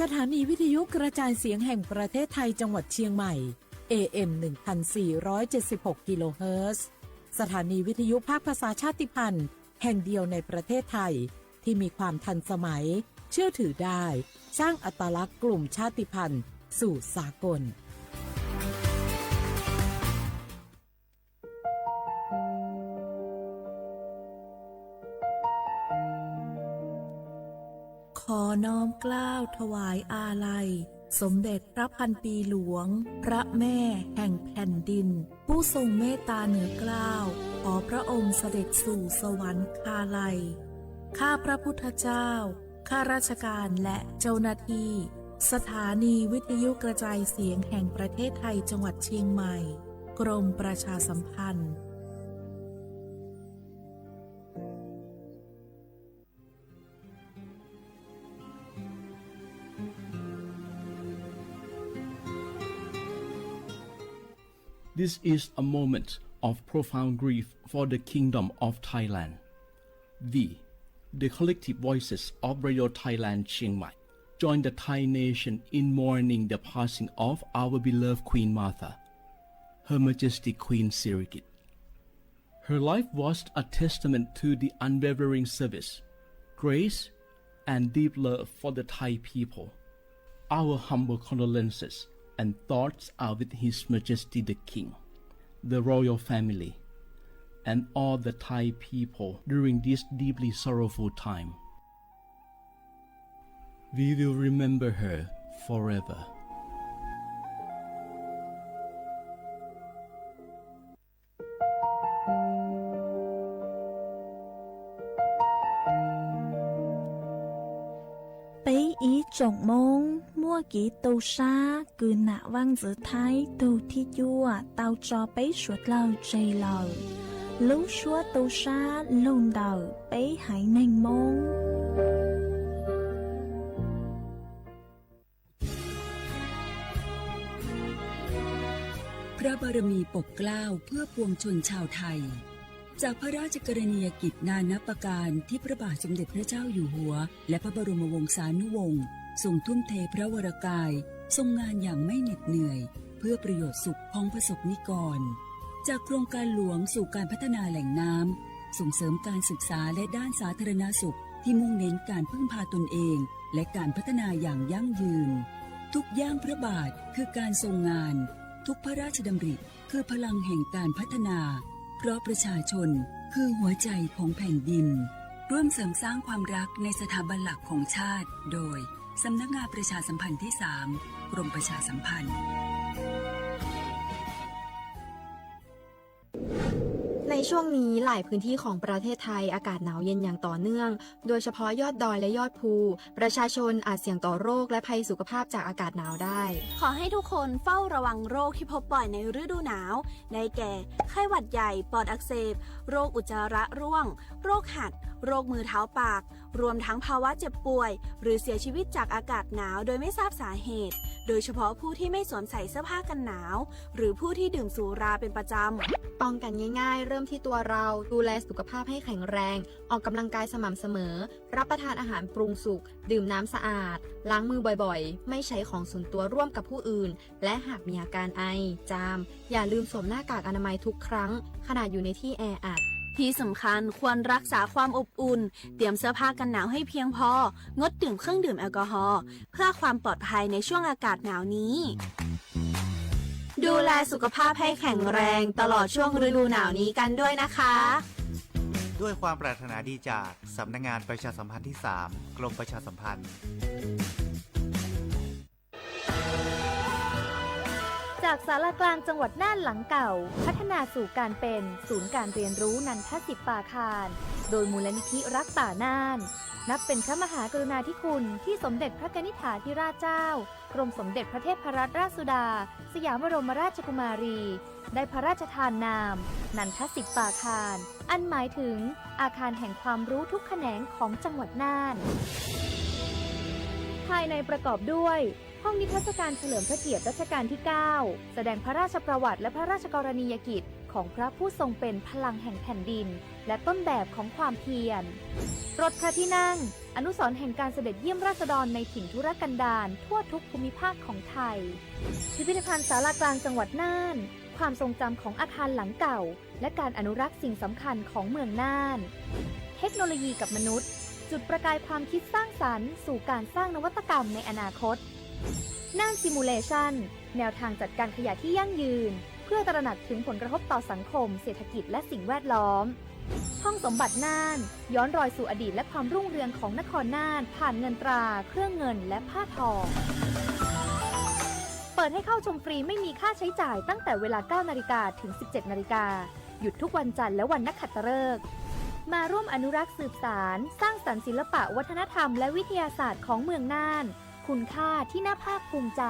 สถานีวิทยุกระจายเสียงแห่งประเทศไทยจังหวัดเชียงใหม่ เอเอ็ม หนึ่งพันสี่ร้อยเจ็ดสิบหก กิโลเฮิรตซ์ สถานีวิทยุภาคภาษาชาติพันธุ์แห่งเดียวในประเทศไทย ที่มีความทันสมัย เชื่อถือได้ สร้างอัตลักษณ์กลุ่มชาติพันธุ์สู่สากล ขอน้อมเกล้าถวายอาลัย สมเด็จพระพันปีหลวง พระแม่แห่งแผ่นดิน ผู้ทรงเมตตาเหนือเกล้า ขอพระองค์เสด็จสู่สวรรคาลัย ข้าพระพุทธเจ้า ข้าราชการและเจ้าหน้าที่ สถานีวิทยุกระจายเสียงแห่งประเทศไทยจังหวัดเชียงใหม่ กรมประชาสัมพันธ์ This is a moment of profound grief for the Kingdom of Thailand. We, the collective voices of Radio Thailand Chiang Mai, join the Thai nation in mourning the passing of our beloved Queen Mother, Her Majesty Queen Sirikit. Her life was a testament to the unwavering service, grace, and deep love for the Thai people. Our humble condolences and thoughts are with His Majesty the King, the royal family, and all the Thai people during this deeply sorrowful time. We will remember her forever. Peb ib tsoom Moob, muaj kev tu sab kws nam vaaj ntxwv Thaib tug thib cuaj tau tso peb suav dlawg tseg lawm. Lub suab tu sab lug ntawm peb haiv neeg Moob. พระบารมีปกเกล้าเพื่อปวงชนชาวไทย จากพระราชกรณียกิจนานับประการที่พระบาทสมเด็จพระเจ้าอยู่หัว และพระบรมวงศานุวงศ์ทรงทุ่มเทพระวรกาย ทรงงานอย่างไม่เหน็ดเหนื่อย เพื่อประโยชน์สุขของประสบนิกร จากโครงการหลวงสู่การพัฒนาแหล่งน้ำ ส่งเสริมการศึกษาและด้านสาธารณสุข ที่มุ่งเน้นการพึ่งพาตนเอง และการพัฒนาอย่างยั่งยืน ทุกย่างพระบาทคือการทรงงาน ทุกพระราชดำริ คือพลังแห่งการพัฒนา เพราะประชาชนคือหัวใจของแผ่นดิน ร่วมเสริมสร้างความรักในสถาบันหลักของชาติ โดย สำนักงานประชาสัมพันธ์ที่สาม กรมประชาสัมพันธ์ ในช่วงนี้หลายพื้นที่ของประเทศไทยอากาศหนาวเย็นอย่างต่อเนื่อง โดยเฉพาะยอดดอยและยอดภู ประชาชนอาจเสี่ยงต่อโรคและภัยสุขภาพจากอากาศหนาวได้ ขอให้ทุกคนเฝ้าระวังโรคที่พบบ่อยในฤดูหนาว ได้แก่ ไข้หวัดใหญ่ ปอดอักเสบ โรคอุจจาระร่วง โรคหัด โรคมือเท้าปาก รวมทั้งภาวะเจ็บป่วย หรือเสียชีวิตจากอากาศหนาวโดยไม่ทราบสาเหตุ โดยเฉพาะผู้ที่ไม่สวมใส่เสื้อผ้ากันหนาว หรือผู้ที่ดื่มสุราเป็นประจำ ป้องกันง่ายๆ เริ่มที่ตัวเรา ดูแลสุขภาพให้แข็งแรง ออกกำลังกายสม่ำเสมอ รับประทานอาหารปรุงสุก ดื่มน้ำสะอาด ล้างมือบ่อยๆ ไม่ใช้ของส่วนตัวร่วมกับผู้อื่น และหากมีอาการไอ จาม อย่าลืมสวมหน้ากากอนามัยทุกครั้ง ขณะอยู่ในที่แออัด ที่สำคัญควรรักษาความอบอุ่น เตรียมเสื้อผ้ากันหนาวให้เพียงพอ งดดื่มเครื่องดื่มแอลกอฮอล์ เพื่อความปลอดภัยในช่วงอากาศหนาวนี้ ดูแลสุขภาพให้แข็งแรงตลอดช่วงฤดูหนาวนี้กันด้วยนะคะ ด้วยความปรารถนาดีจากสำนักงานประชาสัมพันธ์ที่สาม กรมประชาสัมพันธ์ จากศาลากลางจังหวัดน่านหลังเก่า พัฒนาสู่การเป็นศูนย์การเรียนรู้นันทสิทธิ์ป่าคาน โดยมูลนิธิรักป่าน่าน นับเป็นพระมหากรุณาธิคุณที่สมเด็จพระกนิษฐาธิราชเจ้า กรมสมเด็จพระเทพรัตนราชสุดา สยามบรมราชกุมารี ได้พระราชทานนาม นันทสิทธิ์ป่าคาน อันหมายถึงอาคารแห่งความรู้ทุกแขนงของจังหวัดน่าน ภายในประกอบด้วย ห้องนิทรรศการเฉลิมพระเกียรติรัชกาลที่เก้า แสดงพระราชประวัติและพระราชกรณียกิจข ของพระผู้ทรงเป็นพลังแห่งแผ่นดิน และต้นแบบของความเพียร รถพระที่นั่ง อนุสรณ์แห่งการเสด็จเยี่ยมราษฎรในถิ่นทุรกันดารทั่วทุกภูมิภาคของไทย พิพิธภัณฑ์ศาลากลางจังหวัดน่าน ความทรงจำของอาคารหลังเก่า และการอนุรักษ์สิ่งสำคัญของเมืองน่าน เทคโนโลยีกับมนุษย์ จุดประกายความคิดสร้างสรรค์สู่การสร้างนวัตกรรมในอนาคต น่าน Simulation แนวทางจัดการขยะที่ยั่งยืน เพื่อตระหนักถึงผลกระทบต่อสังคม เศรษฐกิจ และสิ่งแวดล้อม ห้องสมบัติน่าน ย้อนรอยสู่อดีตและความรุ่งเรืองของนครน่าน ผ่านเงินตรา เครื่องเงิน และผ้าทอ เปิดให้เข้าชมฟรีไม่มีค่าใช้จ่ายตั้งแต่เวลา เก้านาฬิกา ถึง สิบเจ็ดนาฬิกา หยุดทุกวันจันทร์และวันนักขัตฤกษ์ มาร่วมอนุรักษ์สืบสาน สร้างสรรค์ศิลปะวัฒนธรรมและวิทยาศาสตร์ของเมืองน่าน คุณค่าที่น่าภาคภูมิใจ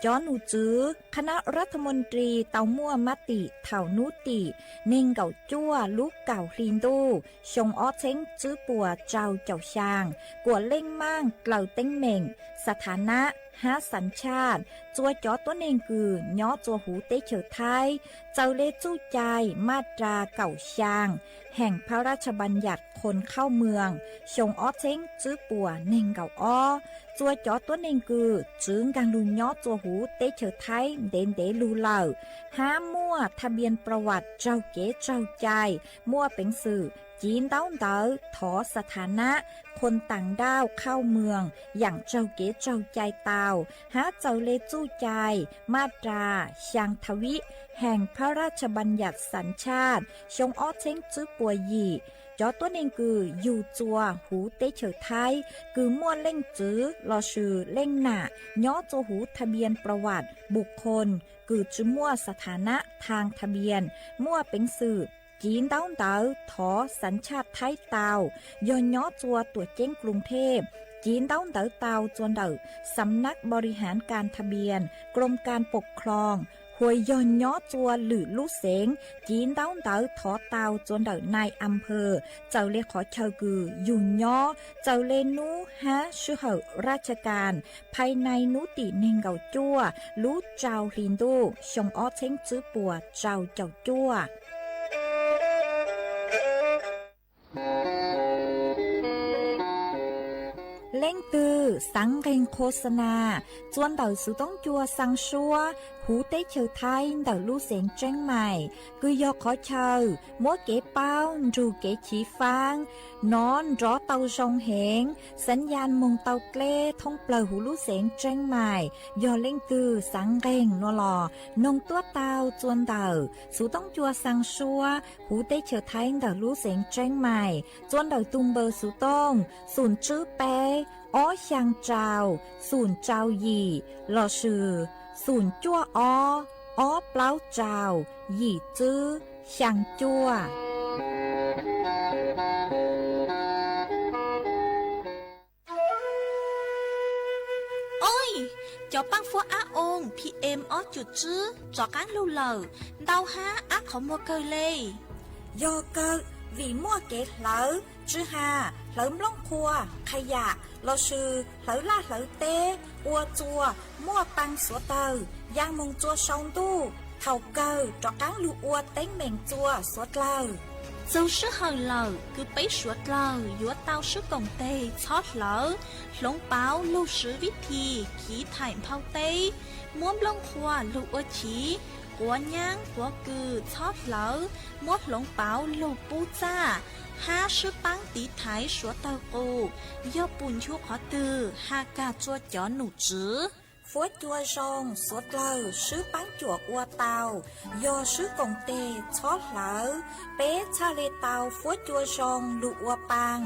Cov nom tswv คณะรัฐมนตรี tau muaj mab tim thaum hnub tim nees nkaum cuaj lub kaum hli ntuj xyoo ob txheeb tswb puas rau caum xyaa kuas leej maaj dlaws teeb meem, สถานะ hab สัญชาติ txua cov tuab neeg kws nyob txua huv teb chaws Thaib, txawm le txuj cai maj ras kaum xyaa แห่งพระราชบัญญัติคนเข้าเมือง xyoo ob txheeb tswb puas nees nkaum ob. Txua cov tuab neeg kws txwv nkaag lug nyob txua huv teb chaws Thaib ntev ntev lug lawm, hab muaj ทะเบียนประวัติ raug kev tsaug cai, muaj peev xwm civ ntaub ntawv thov สถานะ คนต่างด้าวเข้าเมือง yaam raug kev tsaug cai tau, hab txawm le txuj cai maj ras xyaa ทวี แห่งพระราชบัญญัติสัญชาติ xyoo ob txheeb tswb puas yim. Cov tuab neeg kws yug txua huv teb chaws Thaib kws muaj leej txwv lossis leej nam nyob txua huv ทะเบียนประวัติบุคคล kws tsi muaj สถานะทางทะเบียน, muaj peev xwm civ ntaub ntawv thov สัญชาติไทย tau, yog nyob txua tuam ceeb กรุงเทพ, civ ntaub ntawv tau txua ntawm สำนักบริหารการทะเบียน กรมการปกครอง, hua yog nyob txua lwm lub xeev, civ ntaub ntawv thov tau txua ntawm นายอำเภอ, txawm le qhov chaw kws yug nyob, txawm le nub hab sij hawm ราชการ ภายใน hnub tim nees nkaum cuaj lub rau hli ntuj xyoo ob txheeb tswb puas rau caum cuaj. Leej twg xaav nqeeg โฆษณา txua ntawm xuv toob cua xaa suab huv teb chaws Thaib ntawm lub xeev Tseeb Mais, kws yog qhov chaw muab kev paub nrug kev chiv faab nov nrov tau zoo heev, xav yaj moog tau dleb thoob plawg huv lub xeev Tseeb Mais. Yog leej twg xaav nqeeg nuav los noog tuab tau txua ntawm xuv toob cua xaa suab huv teb chaws Thaib ntawm lub xeev Tseeb Mais, txua ntawm tug npawb xuv tooj xum tswb peb ob xyaa rau xum rau yim lossis xum cuaj ob ob plaub rau yim tswb xyaa cuaj. Oj, cov paab fuab ab oo PM ob cum tswb rov qaab lug lawm, ntau hab ab qhov muag kawg le. Yog kawg, vim muaj kev hlawv, tsi has hlawv nplooj qhuav, qha yam lossis hlawv laj hlawv teb, ua txua muaj paa suav dlawg, yaa moog txua sau ntuj, thaum kawg rov qaab lug ua teeb meem txua suav dlawg. Txug sij hawm lawm kws peb suav dlawg yuav tau swb koom teg txhob hlawv, hloov pauv lug swv vib thi chiv thaim nphau teb, muab nplooj qhuav lug ua chiv, quav nyaab quav kws txhob hlawv, muab hloov pauv lug pub txaj, hab swb paab tiv thaiv suav dlawg qus. Yog pum nchu qhov twg has kag txua cov nom tswv. Fuab cua zoo suav dlawg swb paab cuam ua tau, yog swb koom teg txhob hlawv, peb txhaj le tau fuab cua zoo lug ua paa.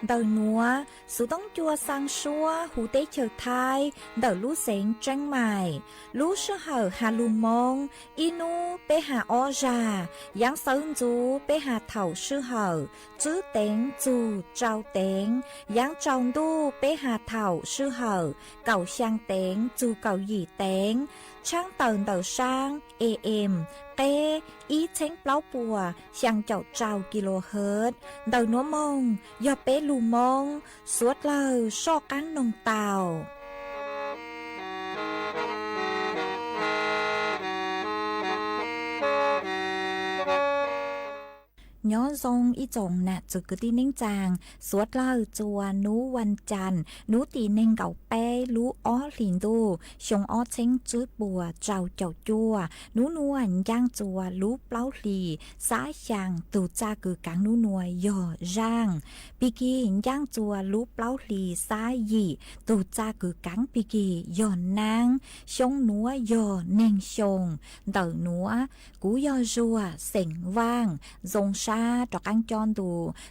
Ntawm nuav, Xuv Toob Cua xaa suab huv teb chaws Thaib ntawm lub xeev Tseeb Maim. Lub sij hawm has lug Moob, ib nub peb has ob zag. Yaav xawv ntxuv peb has thaum sij hawm tswb teev txug tsau teev. Yaav tsaus ntuj peb has thaum sij hawm kaum xyaa teev txug kaum yim teev. Tshaab tawm ntawm saab A M qeb ib txheeb plaub puas xyaa caum rau kilohertz. Ntawm nuav moog yog peb lug Moob. Suav dlawg soj qaab noog tau. Nyob zoo ib tsoom nam txwv kwv tij neej tsaa, suav dlawg txua nub vas cas, nub tim neeg nkaum peb lub ob hlis ntuj xyoo ob txheeb tswb puas rau caum cuaj. Nub nuav ncaaj txua lub plaub hlis xab xyaa, tug txaj kws kaav nub nuav yog zaaj. Pig kig ncaaj txua lub plaub hlis xab yim, tug txaj kws kaav pig kig yog naab. Xyoo nuav yog neeg xyoo. Ntawm nuav, kuv yog Zuag xeem Vaaj, zoo sab rov qaab cob ntu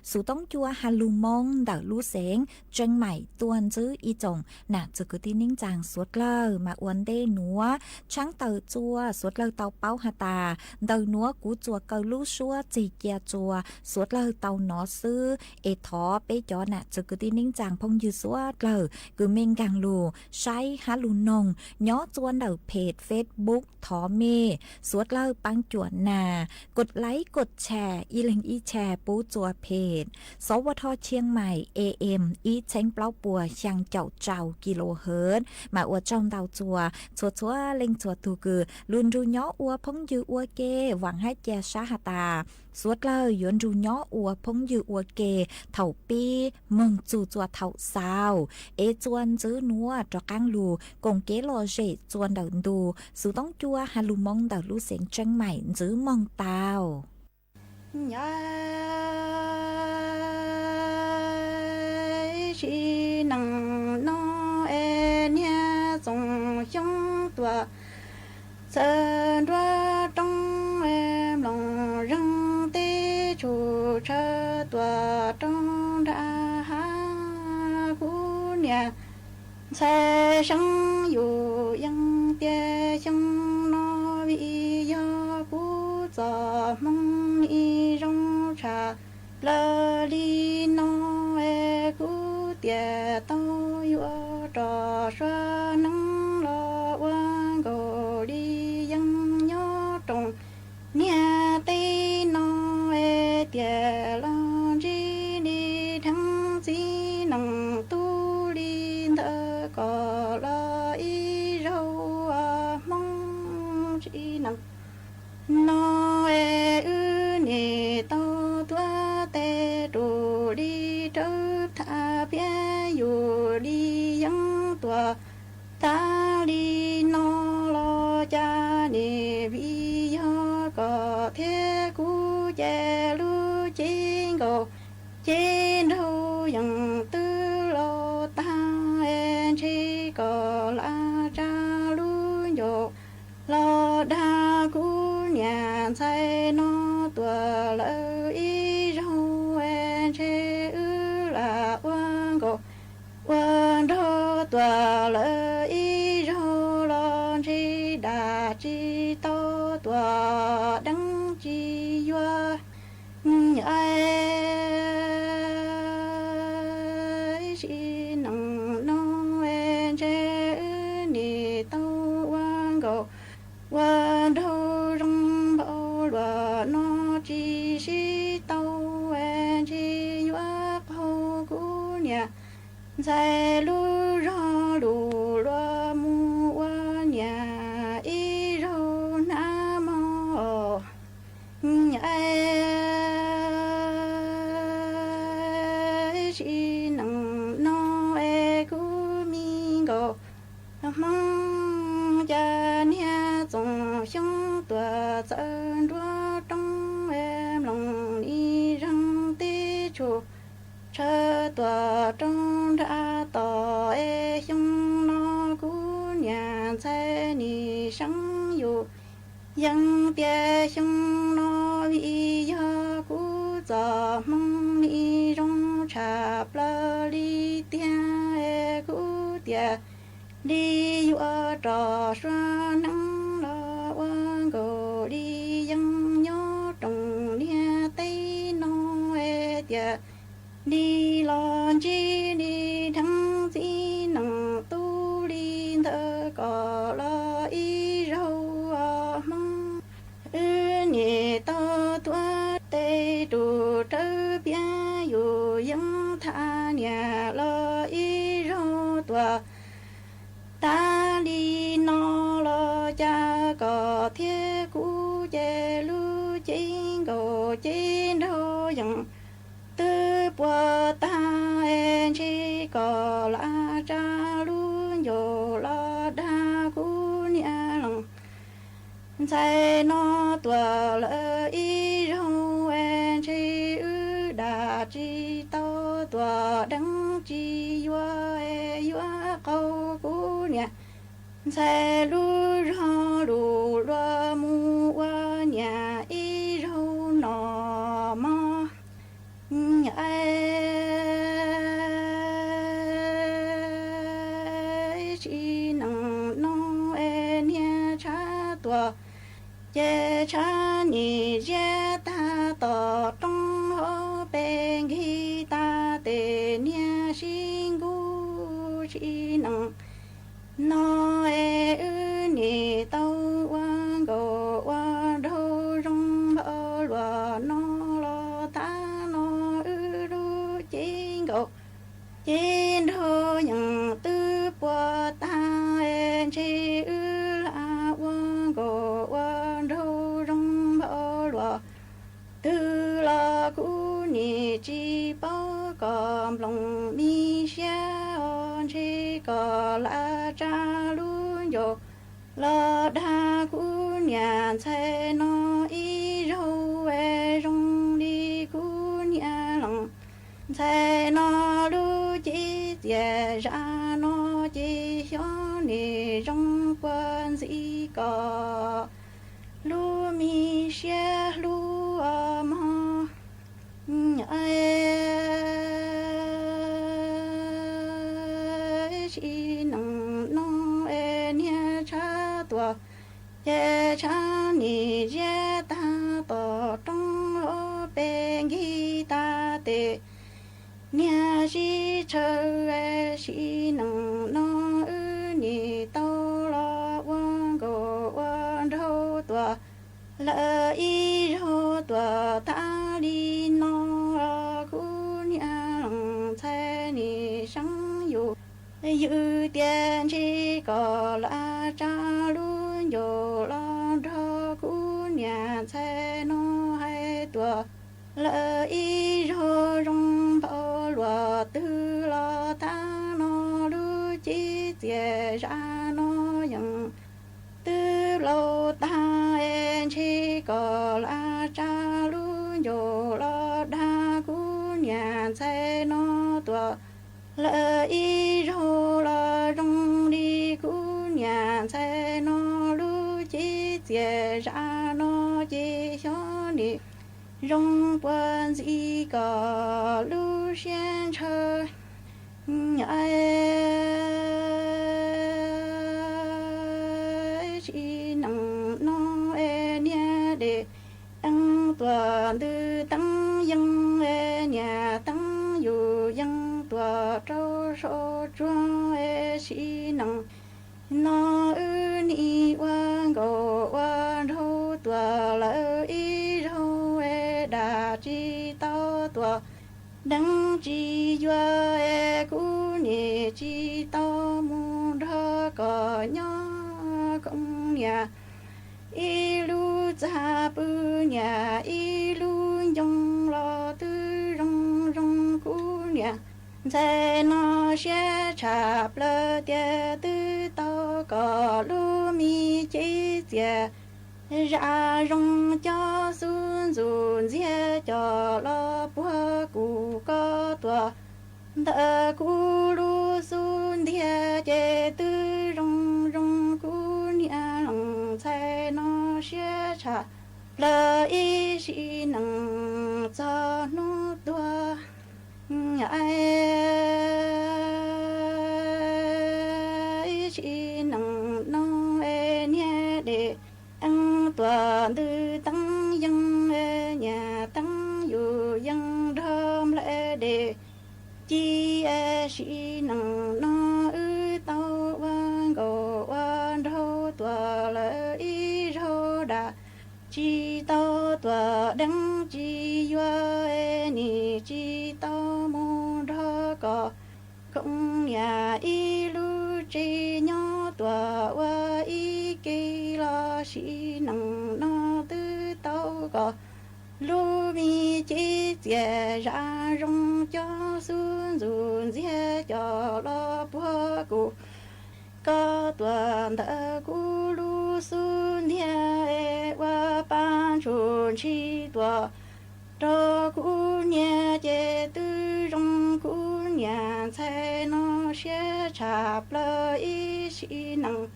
Xuv Toob Cua has lug Moob ntawm lub xeev Tseeb Maim tuaj ntsib ib tsoom nam txwv kwv tij neej tsaa suav dlawg. Mas ua ntej nuav, tshaab tawm txua suav dlawg tau paub has tas, ntawm nuav kuv txuas kaw lub suab txeg cia txua suav dlawg tau nov xwb. Es thov peb cov nam txwv kwv tij neej tsaa phooj ywg suav dlawg kws mej nkaag lug saib hab lug noog nyob txua ntawm phem Facebook thov mej suav dlawg paab cuam nas, kod laib kod tshas ib leeg ib tshas pub txua phem. Xov ua tho Tshiab Maim A M ib txheeb plaub puas xyaa caum rau kilohertz. Mas ua tsaug ntau txua txhua txhua leej txhua tug kws lug nrug nyob ua phooj ywg ua ke. Vaam hab ca sab has tas, suav dlawg yuav nrug nyob ua phooj ywg ua ke thaum pib moog txug txua thaum xaus. Es txua ntxiv nuav rov qaab lug koom kev lom zem txua ntawm ntu Xuv Toob Cua has lug Moob ntawm lub xeev Tseeb Maim ntxiv moog tau. Nyob sim neej no es niag Txoov Xyooj tuaj txawm nruab roob es mloog zeeg teb tshum tshaw tuaj rau nram hav. Kuv niam ntxhais seev yus yeej tias xyoo no vim yog kuv txoj hmoo li zoo tshaj plaws li no es kuv tias tau yuav rov suav neeb los ua nkaus li yeej nyob rooj niag teb no es tias los ntsib li dheev txiv neej tub li ntawd kom los ib zaug Hmoob txiv neej no es wb nim tau tuav tes rus li rawv thaj piav yus li yeeb tuaj tag li no los cas nim vim yog kom thiab kuv ces lub cev nkaus cev nraug yeej twb laus tag es ntshe kom lam tsa lub ncauj los dag kuv niam ntxhais no tuaj lawm ib zaug es ntshe wb lam ua nkaus ua nraug tuaj lawm ib zaug los ntshe dam tsis tau tuaj deev tsis yuav. Sim neej no es ntshe wb nim tau ua nkaus ua nraug zoo npaum luaj no tsis sib tau es ntshe yuav qaug kuv niam ntxhais lub zog lug luag mus ua niam ib zaug hnab mog. Sim neej no es kuv me nkauj Hmoob, cas niag Txoov Xyooj tuaj txawm nruab roob es mloog li zeeg teb tshum tshaw tuaj rau nram toj es xyoo no kuv niam ntxhais nim seev yus yeej tias xyoo no vim yog kuv txoj hmoo li zoo tshaj plaws li tiag es kuv tias li yuav rov suav neeb los ua nkaus li yeeb nyob rooj niag teb no es tias li los ntsib li dheev txiv nees tub li ntawd kom los ib zaug os Hmoob. Wb niam tau tuav tes rus rawv piav yus yeeb tham niam los ib zaug tuam tas li no los cas kom thiab kuv ces lub cev nkaus cev nraug yeem twb puas tag es ntshe kom lam tsa lub ncauj los dag kuv niam lees. Ntxhais no tuam lawm ib zaug es ntshe wb dam tsis tau tuam deev tsis yuav es yuav qau kuv niam ntxhais lub zog lus luag mus ua niam ib zaug no mog. Ais, tsis neej no es niag tshav tuam ces tshav nim ziab tag tom roob hauv pes nkig tas tes niag sib nkuj tsis neej no es wb nim tau ua nkaus ua nraug zoo npau luam no los tag no wb lub cev nkaus cev nraug yeem twb puas tag es ntshe wb lam ua nkaus ua nraug zoo npau luam twg los kuv nim tsis paub kom nploos mi siab os ntshe kom lam tsa lub ncauj los dag kuv niam ntxhais no ib zaug es zoo li kuv niam lees. Ntxhais no lub cev txias zam no ces xyov nim zoo puag ntxiv kom lub me siab hlub os mog. Ais, tsis neej no es niag tshav tuam ces tshav nim ziab tag tom roob hauv pes nkig tas tes niag sib tshaw. Ais, tsis neej no wb nim tau los ua nkaus ua nraug tuam lawm ib zaug tuam tas li no kuv niam lees. Ntxhais nim seev yus yws tias ntshe kom lam tsa lub ncauj los nrog kuv niam ntxhais no hais tuam lawm ib zaug zoo npau luam twg los tag no lub cev txias zam no yeej twb laus tag es ntshe kom lam tsa lub ncauj los dag kuv niam ntxhais no tuam lawm ib zaug los zoo li kuv niam ntxhais no lub cev txias zam no ces xyov nim zoo puag ntxiv kom lub siab ntshaw. Ais, tsis neej no es niag dej teeb tuam ntws teeb yees es niam teeb yus yees tuam rau saum tsuag. Ais, tsis neej no wb nim ua nkaus ua nraug tuam lawm ib zaug es dam tsis tau tuam deev tsis yuav es kuv nim tsis tau mus nrog kom nyob koom niam ib lub txaj pw niam ib lub ncoo los twb zoo zoo kuv niam ntxhais no siab tsham plaws tias twb tau kom lub me cev txias zam zoo coj xub ntxum ntxiag coj los puag kuv ko tuam ntawm kuv lub xub ntiag ces twb zoo zoo kuv niam leej ntxhais no siab tsham plaws ib sim neej txog hnub tuag. Ais, Sim neej no es niag dej eeb tuam ntws teeb yees, nyias teeb yus yees nrog nplej dej ci. Sim neej no wb tau ua nkauj ua nraug tuaj lawm ib zaug dam, tsis tau tuaj deev tsis yuav, nim tsis tau mus nrog koj khoo niam ib lub tsev nyob tuaj ua ib ke los. Sim neej no twb tau koj lub me cev txias zam zoo, cov xub ntxug ntxiag coj los puag kuv, koj tuaj ntawm kuv lub xub ntiag es ua pab ntsuj ntshis tuaj rau kuv niam ces twb zoo kuv niam ntxhais no siab tshaj plaws ib sim neej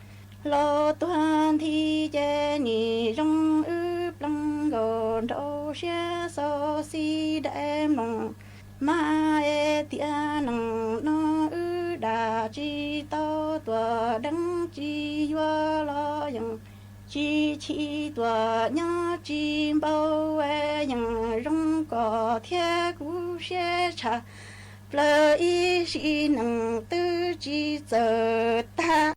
los tuag nthi ces nim zoo wb pleev nkauj nraug siab xaus xis dai mloog mas es tias neej no wb dam tsis tau tuaj deev tsis yuav los yeej tsis chim tuaj nyob tsis npau, yeej zoo koj thiab kuv siab tshaj plaws ib sim neej twb tsis txawj tag.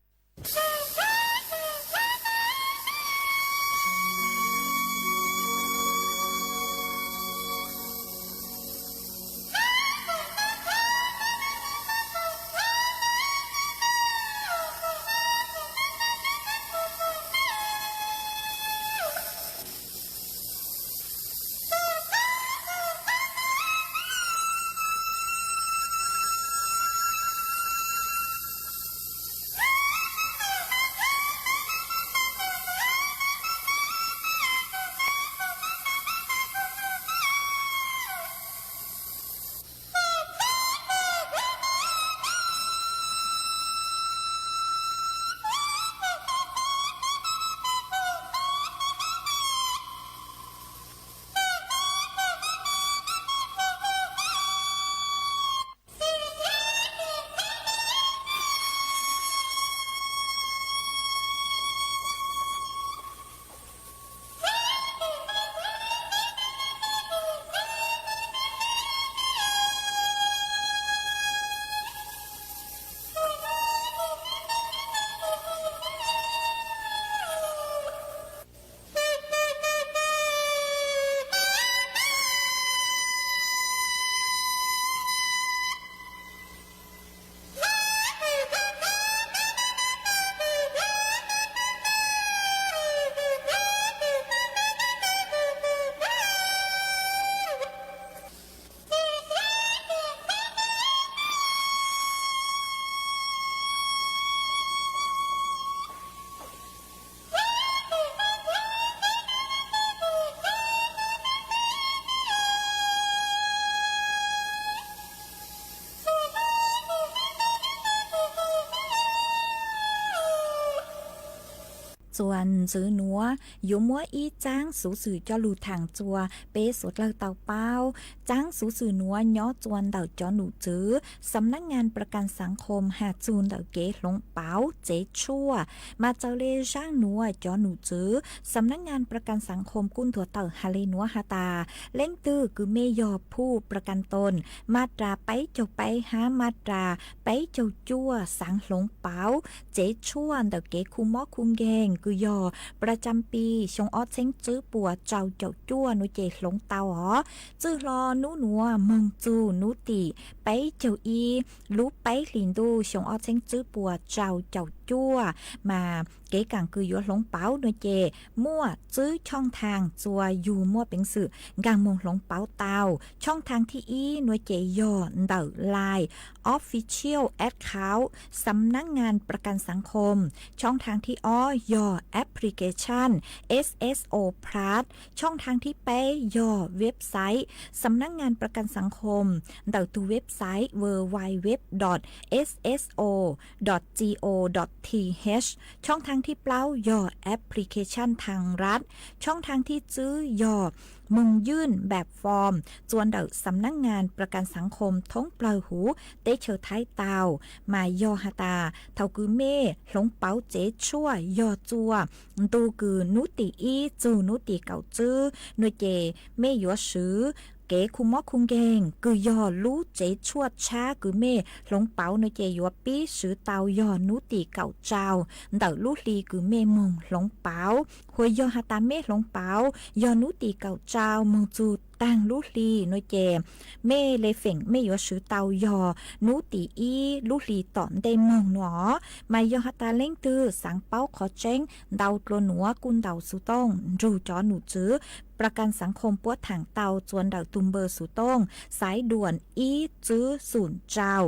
Txuas ntxiv nuav yuav muab ib txaab xuv xwm coj lug thaam txuas peb suav dlawg tau paub. Txaab xuv xwm nuav nyob txuas ntawm cov num txwv Xam nab ngas pra kas xaav khom has txug ntawm kev hloov pauv tsev tshuaj. Mas txawm le zaaj nuav cov num txwv Xam nab ngas pra kas xaav khom kuj nthuav tawm has le nuav has tas, leej twg kws mej yog phuj pra kas toos mas ras peb caug peb hab mas ras peb caug cuaj xaav hloov pauv tsev tshuaj ntawm kev khu mob khu nkeeg kws yog pra tsam pis xyoo ob txheeb tswb puas rau caum cuaj nuav ces hloov tau os. Txwj hlo nub nuav moog txug nub tim peb caug ib lub peb hlis ntuj xyoo ob txheeb tswb puas rau caum cuaj, mas kev kaam kws yuav hloov pauv nuav ces muaj tswb choj thaag txua yug muaj peev xwm nkaag moog hloov pauv tau. Choj thaag thib ib nuav ces yog ntawm Line Official Account Xam nab ngas pra kas xaav khom. Choj thaag thib ob yog application S S O Plus. Choj thaag thib peb yog website Xam nab ngas pra kas xaav khom ntawm tug website www dot S S O dot co dot T H. Choob thaab thib plaub yog application thaab rat. Choob thaab thib tswb yog moog ywj npaam form txua ntawm Xam nab ngas Pra Kas Xaav Khom thoob plawg huv teb chaws Thaib tau, mas yog has tas thaum kws mej hloov pauv tsev tshuaj yog txua ntu kws nub tim ib txug nub tim kaum tswb nua ces mej yuav swv kev khu mob khu nkeeg kws yog lub tsev tshuaj tshab kws mej hloov pauv nua ces yuav pib swv tau yog nub tim kaum tsau ntawm lub hli kws mej moog hloov pauv. Hos yog has tas mej hloov pauv yog nub tim kaum tsau moog txug taag lub hli nua ces mej le feem mej yuav swv tau yog nub tim ib lub hli tom ntej moog nua. Mas yog has tas leej twg xaav paub qhov tseeb, ntau dlua nuav kuj ntaus xuv tooj nrug cov num tswv Pra Kas Xaav Khom puab thaam tau txua ntawm tug npawb xuv tooj xaiv duam ib tswb xum tsau,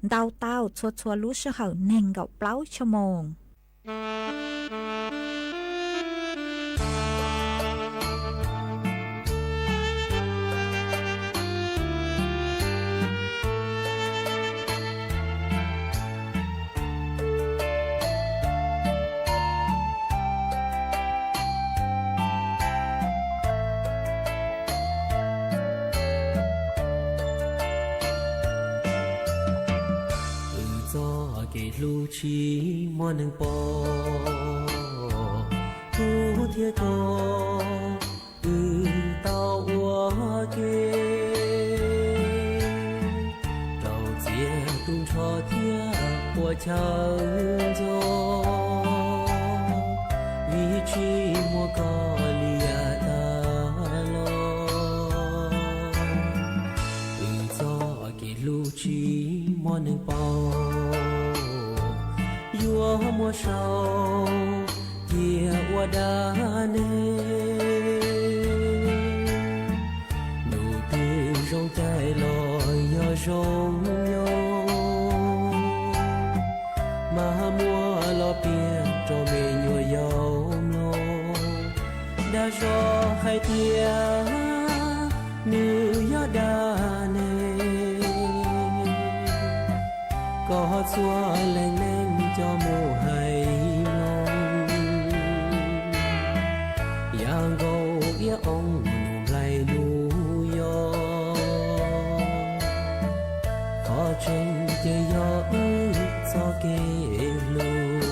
ntaus tau txhua txhua lub sij hawm neeg nkaum plaub xuab moos. Wb txoj kev hlub tsis muaj neeg pom, hlub thiab tso wb tau ua ke, rau txiaj tu nrho thiab ua chaw nco, vim tsis muaj koj li yav tas los. Wb txoj kev hlub tsis muaj neeg pom, yuav muab sau cia ua dab neeg. Nub twg zoo cai los yog zoo nyoog, mas muab los piav rau me nyuam yaus mloog. Dag zog hais tias nws yog dab neeg, kom txhua leej neeg coj mus hais mloog. Yam nkaus iab oo nus nplaig nus yos, qhov tseeb ces yog wb txoj kev hlub.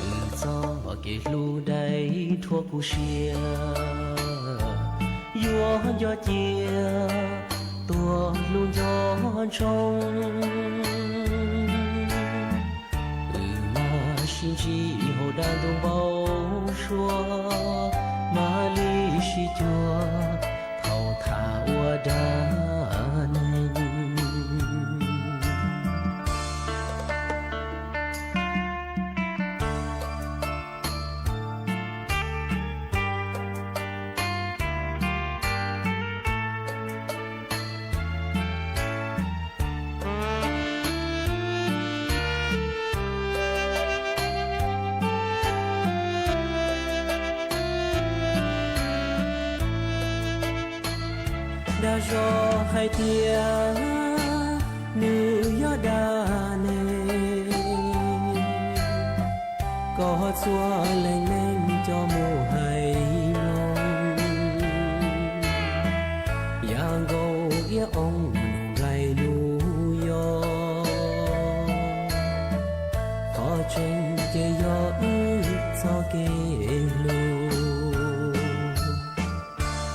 Wb txoj kev hlub dai rhuav kuv siab, yuav nco cia tuag hlub nco ntsoov. Wb mam sib ntsib hauv dab ntub npau suav, mam li sib cuag thaum tham ua dab neeg. Dag zog hais tias nws yog dab neeg, kom txhua leej neeg coj mus hais mloog. Yam nkaus iab oo nus nplaig nus yos, qhov tseeb ces yog wb txoj kev hlub.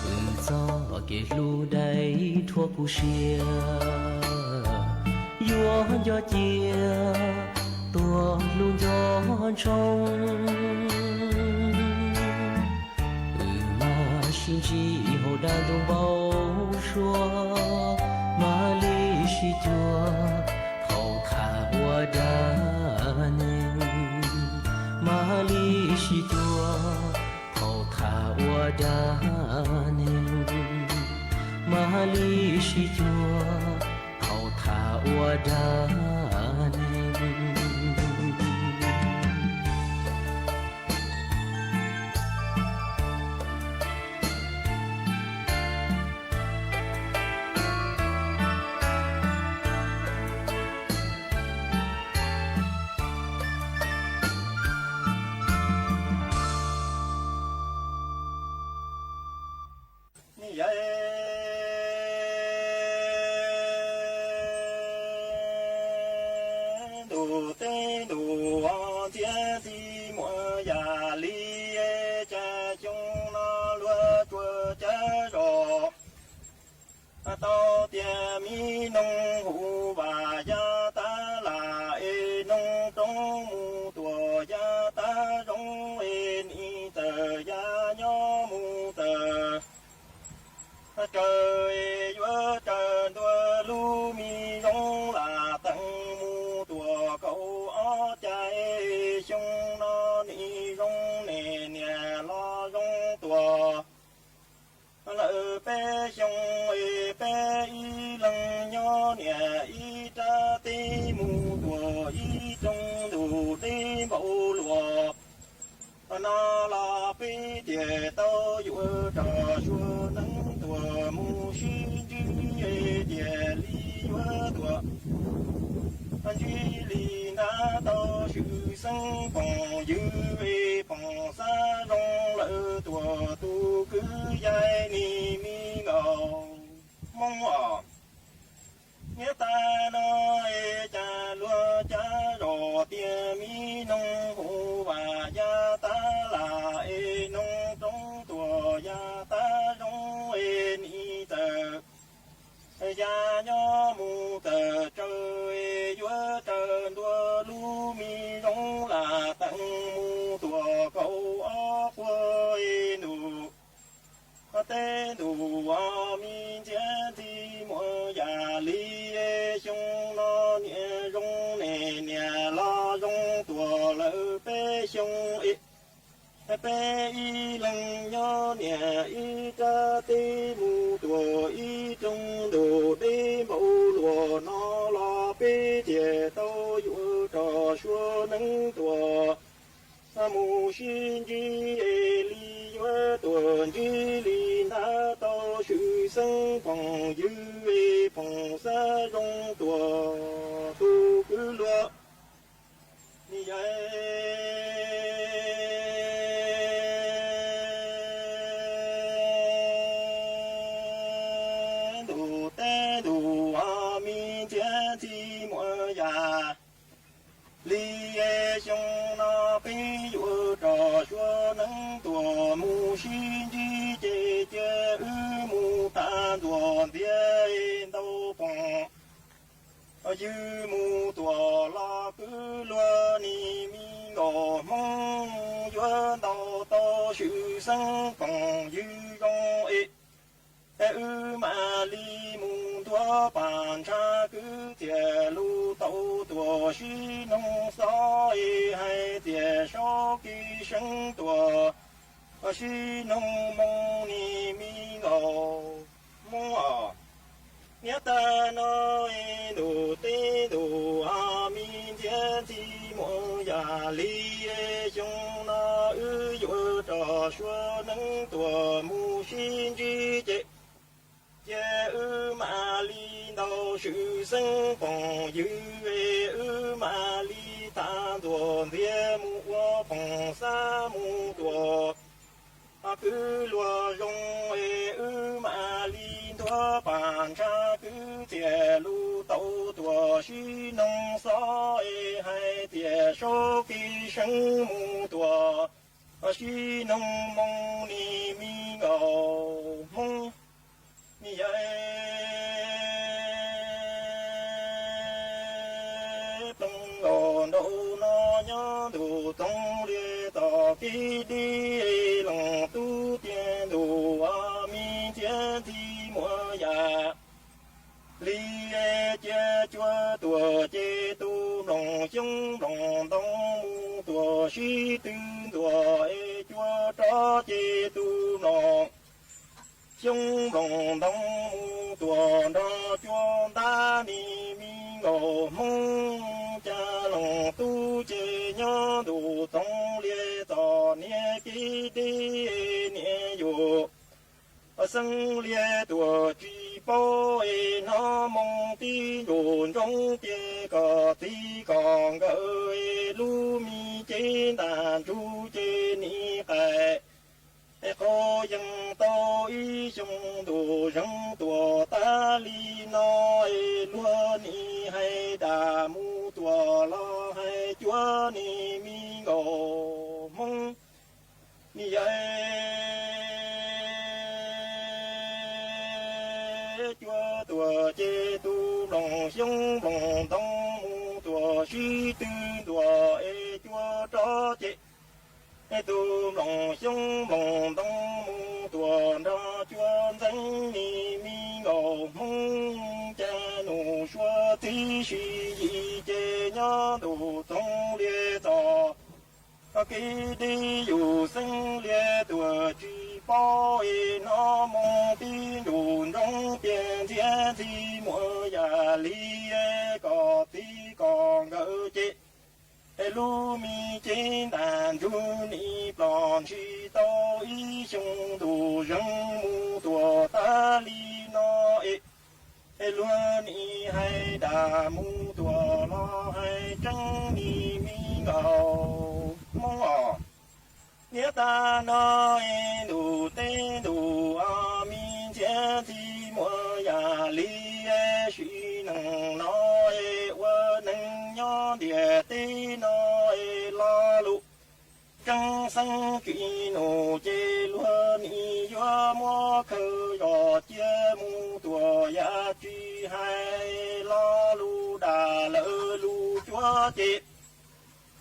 Wb txoj kev hlub dai rhuav kuv siab, yuav nco cia tuag hlub nco ntsoov. Wb mam sib ntsib hauv dab ntub npau suav, mam li sib cuag thaum tham ua dab neeg. Mam li sib cuag thaum tham ua dab neeg. Mam li sib cuag thaum tham ua dab neeg. Tus teb ntus ntxhiab ntxhi muaj yam li, cas xyoo no luag tsuas cav zos tau tias mi noog hu vam yav tag lam es noog roob mus tuam yav tag zoov es nim txawm yav nyob mus txawm raws es yuav raws ntua lub me zoov lam tees mus tuam kaum ob cai xyoo no nim zoo nim niam los zoo tuam lawm peb xyoo es peb ib leeg nyob niam ib rab teb mus tuam ib rooj ntuj deb npaum luaj no los peb thiaj tau yuav rog sua neeb tuam mus sib ntsib es thiaj li yuav tuam ntsib li ntag tau swm xeeb phooj ywg es phooj xab zoo lawm tuam tus kwv yawg nim me nkaus Hmoob os. Niaj tag no es cas luag cav zos tias mi noog hu vam yav tag lam es noog roob tuam yav tag zoov es nim txawm yav nyob mus txawm raws es yuav raws ntua lub me zoov lam tees mus tuam kaum ob puag ntuj teb ntuj me ntxhiab ntxhi muaj yam li xyoo no niam zoo nim niam los zoo tuam lawm peb xyoo es peb ib leeg nyob niam ib rab teb mus tuam ib rooj ntuj deb npaum luaj no los peb thiaj tau yuav rog sua neeb tuam mus sib ntsib es li yuav tuam ntsib li ntag tau swm xeeb phooj ywg es phooj xab zoo tuam tus kwv luag ni yawg ntuj teb ntuj me ntxhiab ntxhi muaj yam li xyoo no peb yuav rog sua neeb tuam mus sib ntsib ces cia wb mus tag ntxuag ntxiag ntau phooj ywg mus tuam los kwv luag ni me nkaus Hmoob yuav ntau tau swm xeeb phooj ywg zoo es wb mam li mus ntuav pam ntshav kwv txiaj lus tau tuam sib noog xob es hais tias saub kis seeb tuam sib noog moo ni me nkaus Hmoob os. Niaj tag no ntuj teb ntuj me ntxhiab ntxhi muaj yam li xyoo no wb yuav rog sua neeb tuam mus sib ntsib ces cia wb mam li ntau swm xeeb phooj ywg es wb mam li tag ntxuag ntxiag mus ua phooj xab mus tuam kwv luag zoo es wb mam li ntuav pam ntshav kwv txiaj lus tau tuam sib noog xob es hais tias saub kis seeb mus tuam sib noog moo ni me nkaus Hmoob ni yawg ploog nkaus nraum no nyob ntuj txoov liab txoj kev deb loos tub tiag ntuj me ntxhiab ntxhi muaj yam li cia cuab tuam ces tus nploos xyoob nploos ntoo mus tuam sib tw ntuam es cuab rov ces tus nploos xyoob nploos ntoo mus tuam nrog cuab ntab ni me nkaus Hmoob cas loos tub ces nyob ntuj txoov liab txoj niag kev deb niam yus xeeb liab tuam tsis paub es hnov moo tib ntsuj ntsoov ces kom txiv kom nkawm es lub me cev ntaj ntsug ces nim qais es qaug yees tau ib xyoo ntuj zeeg tuam tas li no es luag nim hais dag mus tuam los Nim me nkaus Hmoob, nim yog cuab tuam ces tus nploos xyoob nploos ntoo mus tuam sib tw ntuas es cuab rov ces tus nploos xyoob nploos ntoo mus tuam nrog cuab ntxeev. Nim me nkaus Hmoob, cas nus suav txib sib yim ces nyob ntu txoov lias txog, koj kev deb yus xeeb lias tuam tsis paub es hnov moo tib ntus ntsoov tias ntxhiab ntxhi muaj yam li kom txiv kom nkawm ces es lub me cev ntaj ntsug nim plos ntshis tau ib xyoo ntu zeeg mus tuam tas li no es, es luag nim hais dag mus tuam los hais tseeb. Nim me nkaus Hmoob os, niam tas no es ntu teb ntu os, me ntxhiab ntxhi muaj yam li sim neej no es ua neeg nyob ntiaj teb no es lo lus tseeb xeeb tsis nus ces luag nim yuav muab khaws zos cia mus tuam yam tsis hais lo lus dag lawv lus cuab ces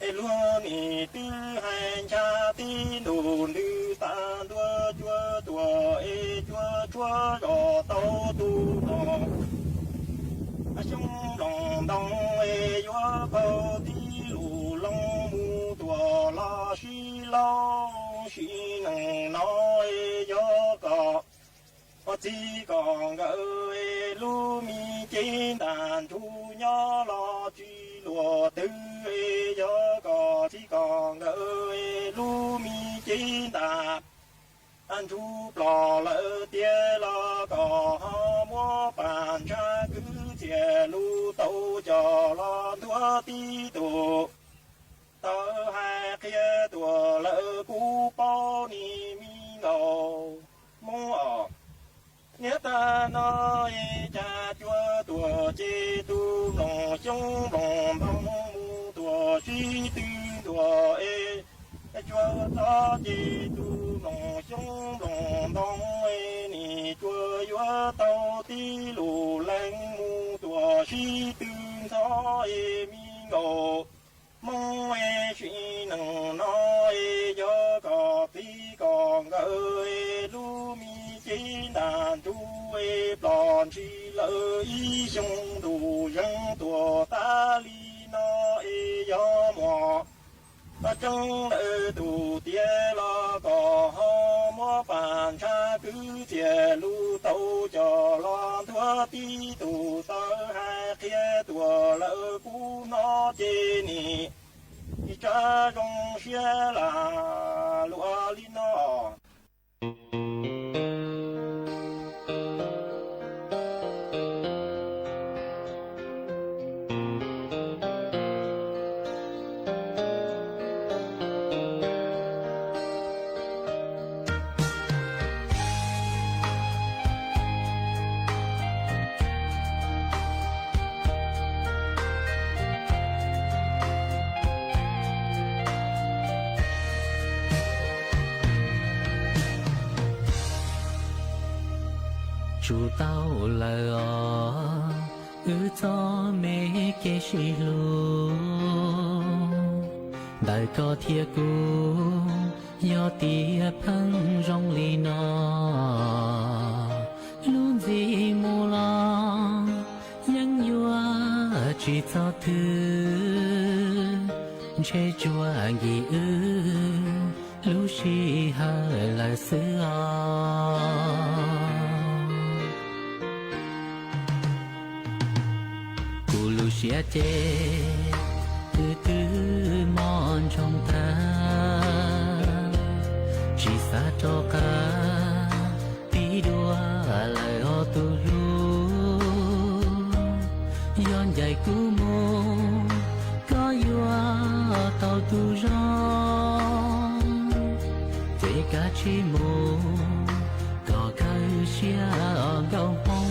es luag nim twb hais ncha tib ntus ntws tas ntua cuab tuam es cuab tshuab zos tau tus no xyoob nploos ntoo es yuav qaug tib lus loo mus tuam los sib laub sim neej no es yog kom txiv kom nkawm es lub me cev ntaj ntsug nyob los tsis luag twg es yog kom txiv kom nkawm es lub me cev ntaj ntsug plos lawm tiag los kom ho muab pam ntsha kwv txiaj lus tau coj los ntuas tib tug tawv hais qhia tuam lawm kuv paub. Nim me nkaus Hmoob os, niam tas no es cas cuab tuam ces tus nploos xyoob nploos ntoo mus tuam sib tw ntuas es cuab txob ces tus nploos xyoob nploos ntoo es nim cuab yuav tau tib lus leej mus tuam sib tw ntxov es me nkaus Hmoob es sim neej no es yog kom txiv kom nkawm es lub me cev ntaj ntsug es plos ntshis lawm ib xyoo ntu zeeg tuam tas li no es yog muaj tseeb lawm tus tiag los kom ho muab pam ntsha kwv txiaj lus tau coj los ntuas tib tug tawv hais qhia tuam lawm kuv hnov ces nim tsa zoo siab lam luag li no. Tsum tau lawm os, wb txoj me kev sib hlub, ntawm koj thiab kuv, yog tias pheej zoo li no, lub ntxiv mus los yeej yuav tsis txog twg, ntshe tsuas nkim wb lub sij hawm lawm xwb os. Kuv lub siab ces twb twb mob ntsoog tag, tsis xav rov qab tig dua lawm os tus hlub. Yog ncaim kuv mus, koj yuav tau tus zoo, ces kav tsij mus, kom kawg siab nkauj hmoob.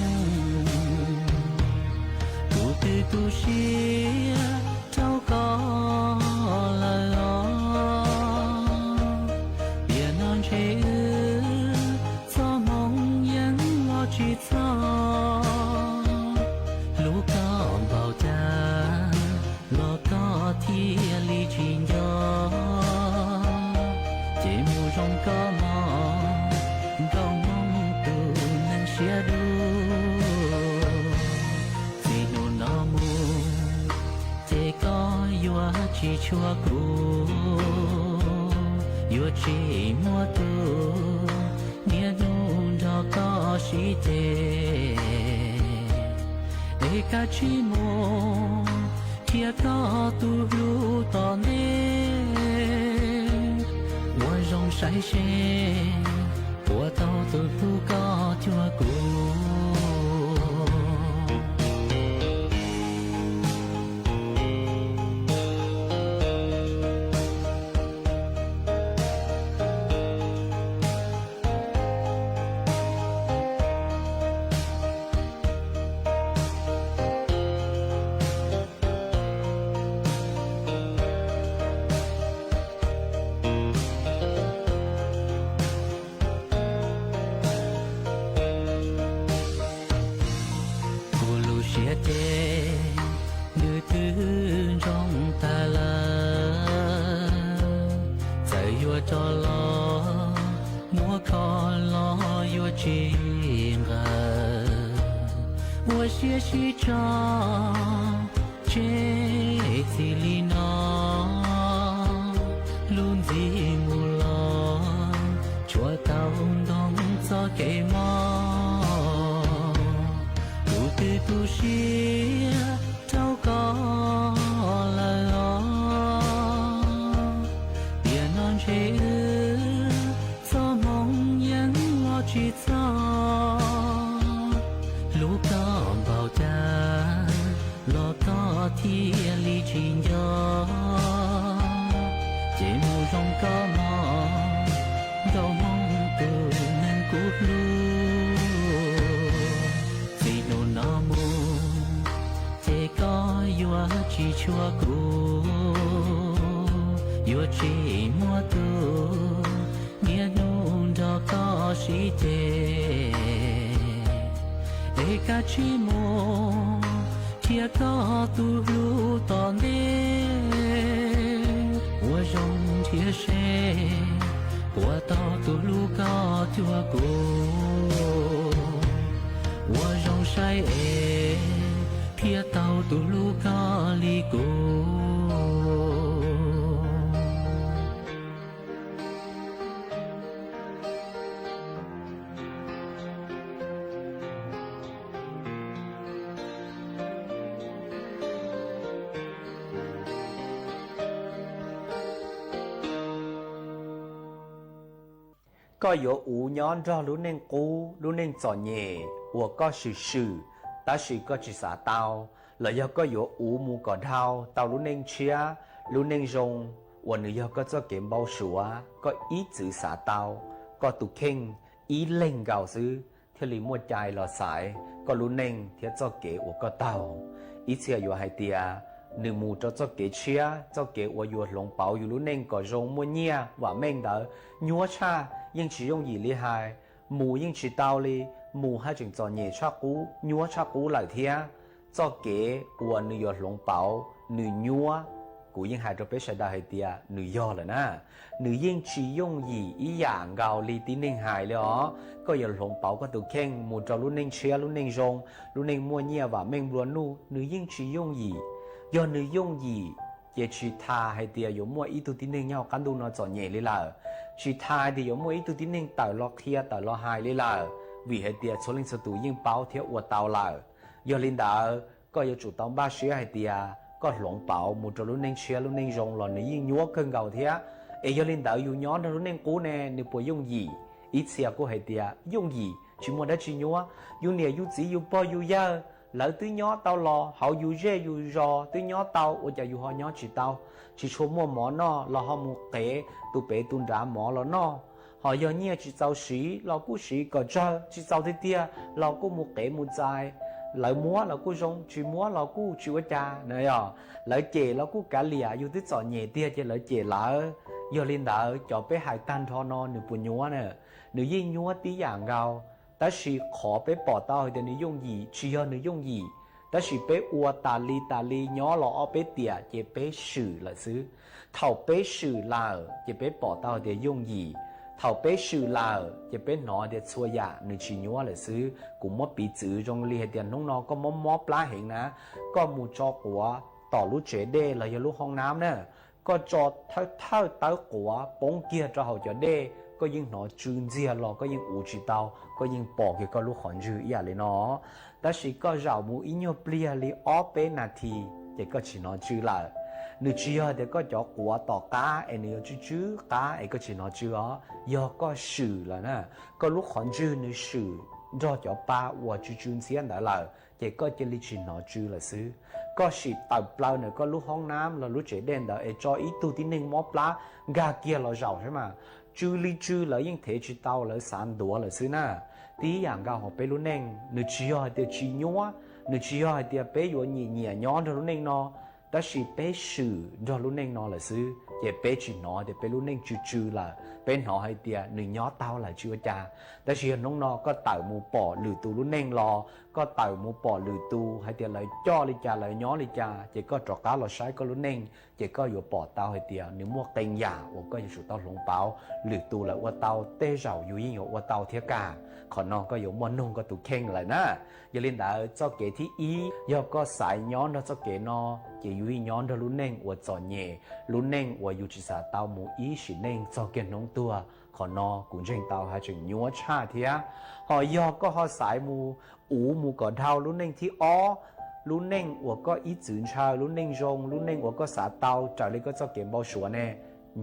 Kuv twb tu siab rau koj tsis tshua kuv, yuav tsis muaj tus niaj hnub nrog koj sib ceg. Es kav tsij mus qhia koj tus hlub tom ntej, ua zoo saib seb puas tau tus hlub koj cuag kuv. Kuv lub siab ces nws twb ntsoog tag lawm, txawm yuav rov los muab kho los yuav tsis nqaws. Ua siab sib tso tseg txij li no, lub ntxiv mus los tsuas tau ntoo txoj kev mob. Tus twg tu siab rau koj lawm os, tiam no ntshe wb txoj hmoo yeej los tsis txog. Hlub koj npaum cas los koj thiaj li tsis nco, ces mus zoo koj mog, nkauj hmoob tus neeg kuv hlub. Txij hnub no mus ces koj yuav tsis tshua kuv, yuav tsis muaj tus niaj hnub nrog koj sib ceg. Es kav tsij mus qhia koj tus hlub tom ntej, ua zoo nrhiav seb puas tau tus hlub koj cuag kuv. Ua zoo saib es thiaj tau tus hlub koj li kuv. Koj yuav uv nyob nrog lub neej qub lub neej txom nyem uas koj swm swm tab sis koj tsis xav tau, los yog koj yuav uv mus kom dhau tau lub neej tshiab lub neej zoo uas nws yog koj txoj kev npau suav koj ib txwm xav tau, koj tus kheej ib leeg nkaus xwb thiaj li muaj cai los xaiv koj lub neej thiab txoj kev uas koj taug. Ib txhia yuav hais tias nws mus rau txoj kev tshiab, txoj kev uas yuav hloov pauv yus lub neej kom zoo muaj nyiaj vam meej ntawd nyuaj tshaj, yeej tsis yooj yim li hais, mus yeej tsis tau li, mus haj tseem txom nyem tshaj qub, nyuaj tshaj qub lawm thiab. Txoj kev uas nws yuav hloov pauv nws nyuaj, kuv yeej hais rau peb sawv daws hais tias nws yog lawm na. Nws yeej tsis yooj yim ib yam nkaus li tib neeg hais li os. Koj yuav hloov pauv koj tus kheej mus rau lub neej tshiab lub neej zoo, lub neej muaj nyiaj vam meej nplua nuj, nws yeej tsis yooj yim. Yog nws yooj yim ces tsis tas hais tias yuav muaj ib tug tib neeg nyob hauv qab ntuj no txom nyem li lawm, tsis tas hais tias yuav muaj ib tug tib neeg tawm los qhia tawm los hais li lawm, vim hais tias txhua leej txhua tus yeej paub thiab ua tau lawm. Yog li ntawd koj yuav tsum tau npaj siab hais tias koj hloov pauv mus rau lub neej tshiab lub neej zoo los nws yeej nyuaj kawg nkaus thiab. Es yog li ntawd yus nyob nrog lub neej qub ne nws puas yooj yim? Ib txhia kuj hais tias yooj yim, tsis muaj dab tsi nyuaj. Yus niam yus txiv yus pog yus yawg lawv twb nyob tau los hauv yus zej yus zos twb nyob tau, ua cas yus ho nyob tsis tau? Tsis tshua muaj mov noj los ho mus qev tus pem tus nrad mov los noj. Ho yog nyiaj tsis txaus siv los kuj siv kom tsawg, tsis txaus tiag tiag los kuj mus qev mus txais. Lawv muab los kuj zoo, tsis muab los kuj tsis ua cas na yog. Lawv cem los kuj kav liam, yus twb txom nyem tiag ces lawv cem lawv. Yog li ntawd cov peb hais tag nrho no nws puas nyuaj na? Nws yeej nyuaj tib yam nkaus. Tab sis qhov peb pom tau hais tias nws yooj yim tsis yog nws yooj yim, tab sis peb ua tas li tas li nyob los ob peb tiam ces peb swm lawm xwb. Thaum peb swm lawm ces peb pom tau hais tias yooj yim. Thaum peb swm lawm ces peb hnov tias txhua yam nws tsis nyuaj lawm xwb. Kuv muab piv txwv zoo li hais tias hnub no koj mob mob plab heev na, koj mus tso quav tom lub tsev dej los yog lub hoob nab na, koj tso thawj thawj tawb quav poob kiag rau hauv cov dej, koj yeej hnov tsw ntxiag los koj yeej uv tsis tau, koj yeej pom kiag koj lub qhov ntswg ib yam li no. Tab sis koj zaum mus ib nyuag pliag li ob peb nas this ces koj tsis hnov tsw lawm. Nws tsis yog tias koj cov quav tom qab es nws yuav tsw tsw qab es koj tsis hnov tsw os, yog koj swm lawm na, koj lub qhov ntswg nws swm nrog cov pa uas tsw tsw ntxiab ntawd lawm ces koj cia li tsis hnov tsw lawm xwb. Koj sim tawm plaws ntawm koj lub hoob nab los lub tsev dej ntawd es tso ib tug tib neeg mob plab nkag kiag los zaum saib mas, tsw li tsw lawv yeej thev tsis tau, lawv xav ntuav lawm xwb na. Tib yam nkaus hauv peb lub neej, nws tsis yog hais tias tsis nyuab, nws tsis yog hais tias peb yuav nyiam nyiam nyob nrog lub neej no, tab sis peb swm nrog lub neej no lawm xwb ces peb tsis hnov tias peb lub neej tsw tsw lawm, peb hnov hais tias nws nyob tau lawm tsis ua cas. Tab sis yog hnub no koj tawm mus pom lwm tus lub neej los koj tawm mus pom lwm tus hais tias lawv coj li cas lawv nyob li cas ces koj rov qab los saib koj lub neej ces koj yuav pom tau hais tias nws muaj qee yam uas koj yuav tsum tau hloov pauv. Lwm tus lawv ua tau tej zaum yus yeej yuav ua tau thiab kag. Qhov no koj yuav muaj nug koj tus kheej lawm na. Yog li ntawd txoj kev thib ib, yog koj xaiv nyob nrog txoj kev no ces yus yeej nyob nrog lub neej uas txom nyem, lub neej uas yus tsis xav tau mus ib sim neej txog kiag hnub tuag. Qhov no kuv ntseeg tau haj tseem nyuab tshaj thiab. Ho yog koj ho xaiv mus uv mus kom dhau lub neej thib ob, lub neej uas koj ib txwm ntshaw, lub neej zoo, lub neej uas koj xav tau raws li koj txoj kev npau suav ne,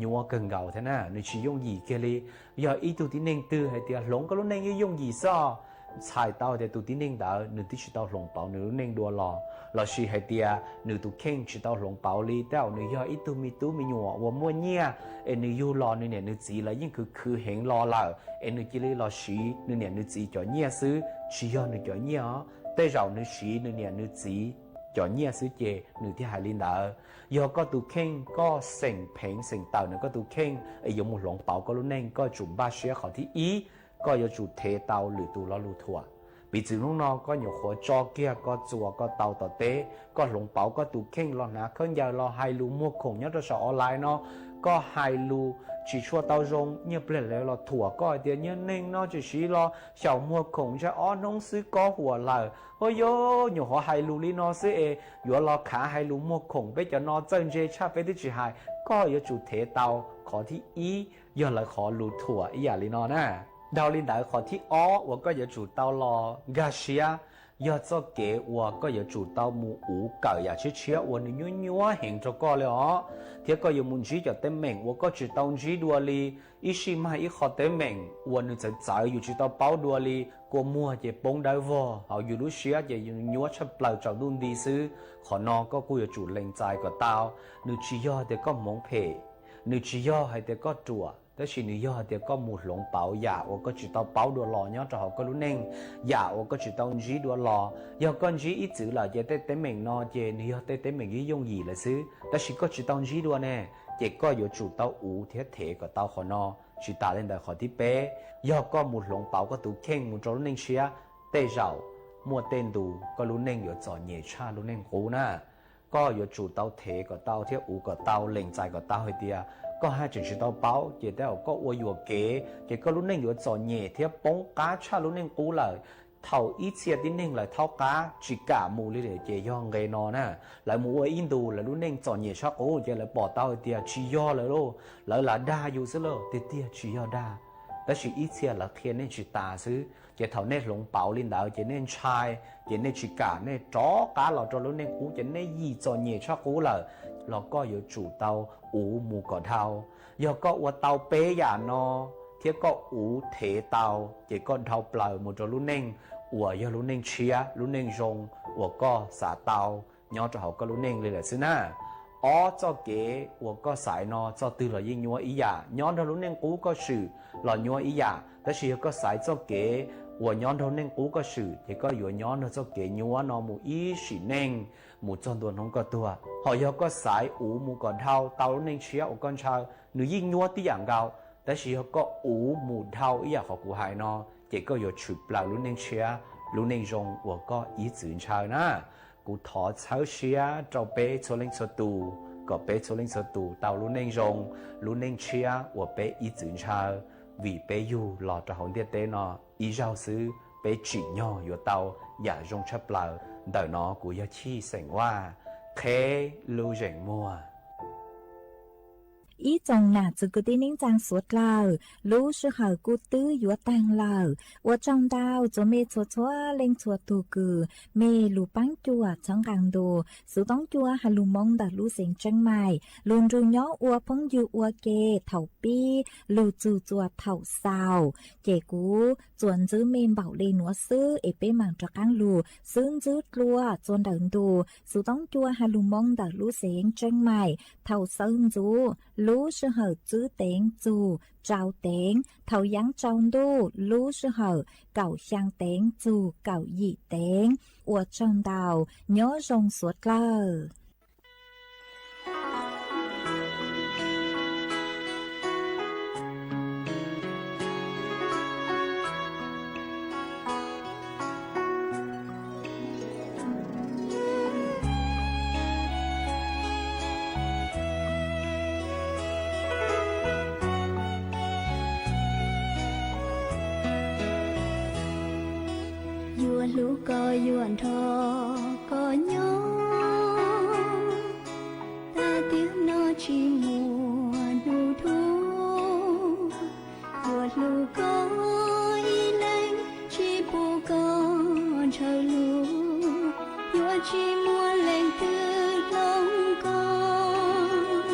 nyuab kawg nkaus thiab na, nws tsis yooj yim kiag li. Yog ib tug tib neeg twg hais tias hloov koj lub neej yeej yooj yim xwb, txhais tau tias tus tib neeg ntawd nws twb tsis tau hloov pauv nws lub neej dua los, lossis hais tias nws tus kheej tsis tau hloov pauv li, tej zaum nws yog ib tug me tub me nyuam uas muaj nyiaj es nws yug los nws niam nws txiv lawv yeej khwv khwv heev los lawm es nws cia li los siv nws niam nws txiv cov nyiaj xwb, tsis yog nws cov nyiaj os. Tej zaum nws siv nws niam nws txiv cov nyiaj xwb ces nws thiaj hais li ntawd. Yog koj tus kheej koj xeem pheev xeem tawm ntawm koj tus kheej es yuav mus hloov pauv koj lub neej, koj tsum npaj siab qhov thib ib, koj yuav tsum thev tau lwm tus lo lus thuam. Piv txwv hnub no koj nyuam qhuav tso kiag koj txuas koj tau tom teb, koj hloov pauv koj tus kheej los hnav khaub ncaws los hais lus muag khoom nyob rau saum online no, koj hais lus tsis tshua tau zoo, nyiaj pliag lawv los thuam koj hais tias nyiaj neeg no tsis siv los xyaum muag khoom ntshe ob hnub xwb kob huam lawm. Ua yuav nyuam qhuav hais lus li no xwb es yuav los khav hais lus muag khoom, peb cov no txawj ntse tshaj peb twb tsis hais. Koj yuav tsum thev tau qhov thib ib, yog lawv qhov lus thuam ib yam li no na. Dhau li ntawd qhov thib ob uas koj yuav tsum tau los nkag siab, yog txoj kev uas koj yuav tsum tau mus uv kawm yam tshiab tshiab uas nws nyuab nyuab heev rau koj li os, thiab koj yuav mus ntsib cov teeb meem uas koj tsis tau ntsib dua li. Ib sij mag ib qho teeb meem uas nws txawv txawv yus tsis tau paub dua li, kua muag ces poob dawb vog, hauv yus lub siab ces yus nyuab tshaj plaws tsaus ntuj nti xwb. Qhov no koj kuj yuav tsum lees txais kom tau. Nws tsis yog tias koj hmoov phem, nws tsis yog hais tias koj ruam, tab sis nws yog hais tias koj mus hloov pauv yam uas koj tsis tau paub dua los nyob rau hauv koj lub neej, yam uas koj tsis tau ntsib dua los. Yog koj ntsib ib txwm lawm ces tej teeb meem no ces nws yog tej teeb meem yooj yooj yim lawm xwb, tab sis koj tsis tau ntsib dua ne, ces koj yuav tsum tau uv thiab thev kom tau qhov no. Tsis tas li ntawd qhov thib peb, yog koj mus hloov pauv koj tus kheej mus rau lub neej tshiab, tej zaum muaj tej ntu koj lub neej yuav txom nyem tshaj lub neej qub na. Koj yuav tsum tau thev kom tau thiab uv kom tau, lees txais kom tau hais tias koj haj tseem tsis tau paub ces tej zaum koj ua yuam kev ces koj lub neej yuav txom nyem thiab poob qab tshaj lub neej qub lawm. Thaum ib txhia tib neeg lawv thaub qab tsis kam mus li lawm ces yog nqe no na, lawv mus ua ib ntus lawv lub neej txom nyem tshaj qub ces lawv pom tau hais tias tsis yog lawv lauj, lawv lam dag yus xwb lauj. Tiag tiag tsis yog dag, tab sis ib txhia lawv qhia nej tsis tas xwb. Ces thaum nej hloov pauv li ntawd ces nej ntshai, ces nej tsis kam, nej rov qab los rau lub neej qub ces nej yim txom nyem tshaj qub lawm. Los koj yuav tsum tau uv mus kom dhau. Yog koj ua tau peb yam no thiab koj uv thev tau ces koj dhau plaws mus rau lub neej uas yog lub neej tshiab, lub neej zoo uas koj xav tau nyob rau hauv koj lub neej li lawm xwb na. Ob txoj kev uas koj xaiv no txoj twg los yeej nyuaj ib yam, nyob nrog lub neej qub koj swm los nyuaj ib yam, tab sis yog koj xaiv txoj kev uas nyob nrog neej qub koj swm ces koj yuav nyob nrog txoj kev nyuaj no mus ib sim neej, mus txog ntua hnub koj tuag. Ho yog koj xaiv uv mus kom dhau tau lub neej tshiab uas koj ntshaw, nws yeej nyuaj tib yam nkaus, tab sis yog koj uv mus dhau ib yam qhov kuv hais no ces koj yuav tshwm plaws lub neej tshiab, lub neej zoo uas koj ib txwm ntshaw na. Kuv thov txhawb siab rau peb txhua leej txhua tus kom peb txhua leej txhua tus tau lub neej zoo, lub neej tshiab uas peb ib txwm ntshaw, vim peb yug los rau hauv ntiaj teb no ib zaug xwb, peb tsim nyog yuav tau yam zoo tshaj plaws. Ntawm no kuv yog Chij xeem Vaj, Qheb lub zeem muag. Ib tsoom nam txiv kwv tij neej tsaa suav dlawg, lub sij hawm kuj twb yuav taag lawm. Ua tsaug ntau txuas mej txhua txhua leej txhua tug kws mej lug paab cuam txhawb nqaa ntuas Xuv Toob Cua has lug Moob ntawm lub xeev Tseeb Maim lug nrug nyob ua phooj ywg ua ke thaum pib lug txug txuas thaum xaus. Ces kuv tsuas ntsib mej npaum le nuav xwb es peb maam rov qaab lug xwb ntsib dlua txuas ntawm ntu Xuv Toob Cua has lug Moob ntawm lub xeev Tseeb Maim thaum sawv ntxuv lub sij hawm tsib teev txug rau teev, thaum yaav tsaus ntuj lub sij hawm kaum xyaa teev txug kaum yim teev. Ua tsaug ntau, nyob zoo suav dlawg. Yuav hlub koj yuav nrog koj nyob, tag tiam no tsis muaj hnub dhuav. Yuav hlub koj ib leeg tsis pub koj ntshaw lug, yuav tsis muaj leej twg hloov koj.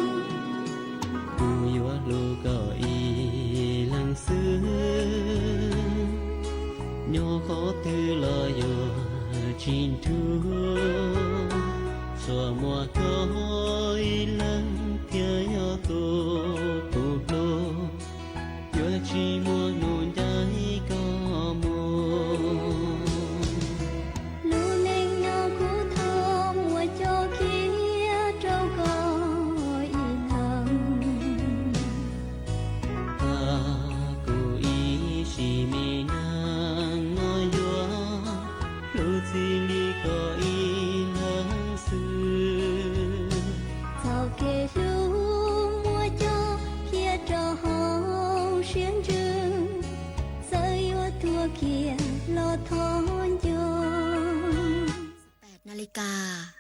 Kuv yuav hlub koj ib leeg xwb, nyob qhov twg los yuav tsis nrug. Tsuas muaj koj ib leeg thiaj yog tus kuv hlub, yuav tsis muaj hnub ncaim koj mus. Lub neej nyob kuv thov muaj cov khiav rau koj ib leeg. Kuv ib sim neej no yuav hlub txij li koj ib leeg xwb. Txoj kev hlub muaj cov khiav rau hauv siab ntsws, txawm yuav tuag kiag los thov nco. Nas li kas.